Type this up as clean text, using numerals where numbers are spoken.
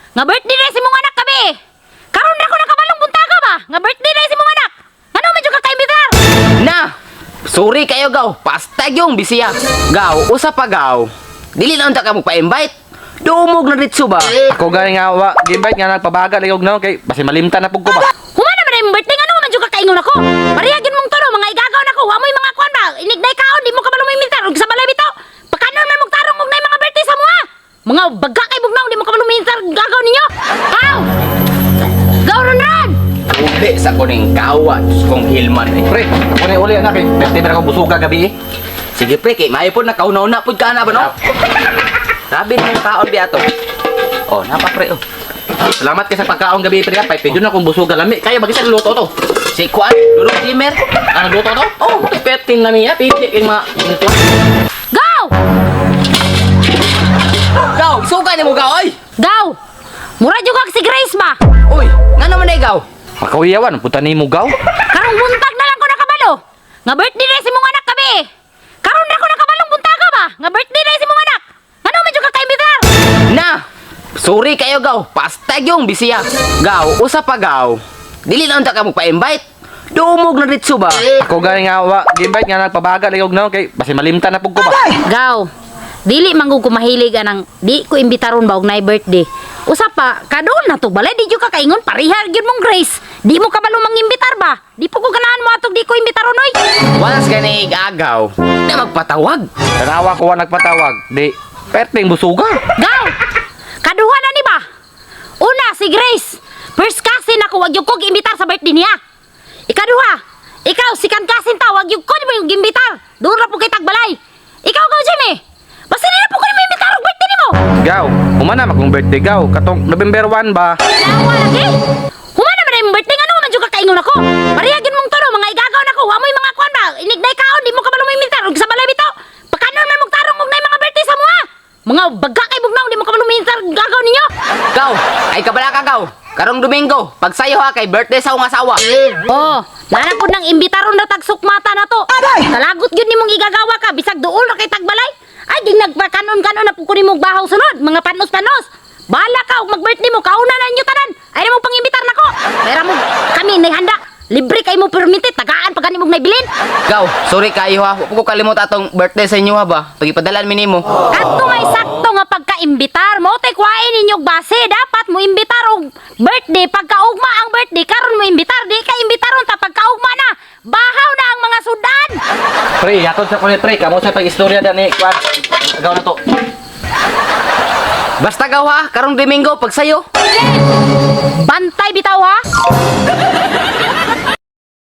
Nga birthday na si mong anak kabi. Karon ra ko nakabalong buntaga ba? Nga birthday na si mong anak. Ngano man jud ka kaimbitar? Na! Sorry kayo, gaw. Pastag yung bisiya. Gaw, usa pa, gaw. Dili na unta ka mo pa-invite. Dumog na ditso ba? Ako gani nga wa gi-invite nga nagpabaga layog na kay basi malimtan na pug ko ba. Human naman na imong birthday, ngano man jud ka kaingon ako? Pareha gyud mong tulo mga igagaw nako, wa mo'y mga kuan ba? Inignay kaon, di mo kabalo mo imbitar og sa balay bitaw. Pakanon man mong tarong og nay mga birthday sa mua. Mga baga kay bugnaw, di mo kabalo mo imbitar gagaw ninyo. Kaw! Gaw ron ron! Uli sa kuning kawa, Diyos kong Hilman eh. Pre, ako na uli anak eh. Pwede ba ako busuga gabi eh? Sige pre, kay maayo po nakauna-una pud ka na ba no? Grabe na yung kaon biya to. Oh, napa pre oh. Salamat kay sa pagkaon gabi pre. Pay pwede na akong busuga lami. Kaya bagay sa luto to. Si Kuan, Dulong Timer. Ano luto to? Oh, petin na niya, pili kay mga Gaw! Gaw, suka ni mo gaw oy. Gaw! Mura jud kag si Grace ba? Uy, ngano man ay gaw? Makawiyawan, punta ni mo gaw. Karong buntag na lang ko nakabalo. Nga birthday na si mong anak kabi. Karon ra ko nakabalong buntaga ba? Nga birthday na si mong anak. Ngano man jud ka kaimbitar? Na! Sorry kayo gaw, pastag yung bisiya. Gaw, usa pa gaw. Dili na unta ka mo pa-invite. Dumog na ditso ba? Ako gani nga wa gi-invite nga nagpabaga layog na kay basi malimtan na pug ko ba. Gaw, dili man gud ko mahilig anang di ko imbitaron ba og nay birthday. Usa pa, kadoon na to balay di jud ka kaingon pareha gyud mong Grace. Di mo kabalo mangimbitar ba? Di po ko ganahan mo atog di ko imbitaron oy. Once ka na igagaw, na magpatawag. Tanawa ko wa nagpatawag. Di perting busuga. Gaw! Kaduha na ni ba? Una, si Grace. First cousin ako, wag yung kog imbitar sa birthday niya. Ikaduha, ikaw, second cousin ta, wag yung kog mo yung imbitar. Doon ra po kay tagbalay. Ikaw, gaw, Jimmy. Basta di na po ko nimo imbitar og birthday nimo. Gaw, humana makong birthday gaw katong November 1 ba? Nawa lagi. Humana man imong birthday, ngano man jud ka kaingon ako? Pareha gyud mong tulo mga igagaw nako, wa mo'y mga kuan ba? Inignay kaon, di mo kabalo mo imbitar og sa balay bitaw. Pakanon man mong tarong og nay mga birthday sa mua. Mga baga kay bugnaw, di mo kabalo mo imbitar gagaw ninyo. Gaw, ay kabala ka gaw. Karong Domingo, pagsayo ha kay birthday sa akong asawa. Oh, nana pud nang imbitaron na tag sukmata na to. Kalagot gyud nimong igagawa ka bisag duol ra kay tagbalay. Ay di nagpakanon-kanon na pud ko nimong bahaw sunod, mga panos-panos. Bala ka og mag-birthday mo, kauna na ninyo tanan. Ay na mo pangimbitar nako. Pera mo kami nay handa. Libre kay mo permite, tagaan pa gani mong naibilin. Gaw, sorry kayo ha. Huwag ko kalimot atong birthday sa inyo ha ba. Pagipadalan mi nimo. Kadto may sakto nga pagkaimbitar mo tay kuhain ninyog base dapat mo imbitar og birthday pagkaugma ang birthday karon mo imbitar di ka imbitaron ta pagkaugma na bahaw na ang mga sudan. Pre, yatod sa kulit pre, kamo sa pag-istorya dani kwan. Gaw na to. Basta gaw ha, karong Domingo pagsayo. Bantay bitaw.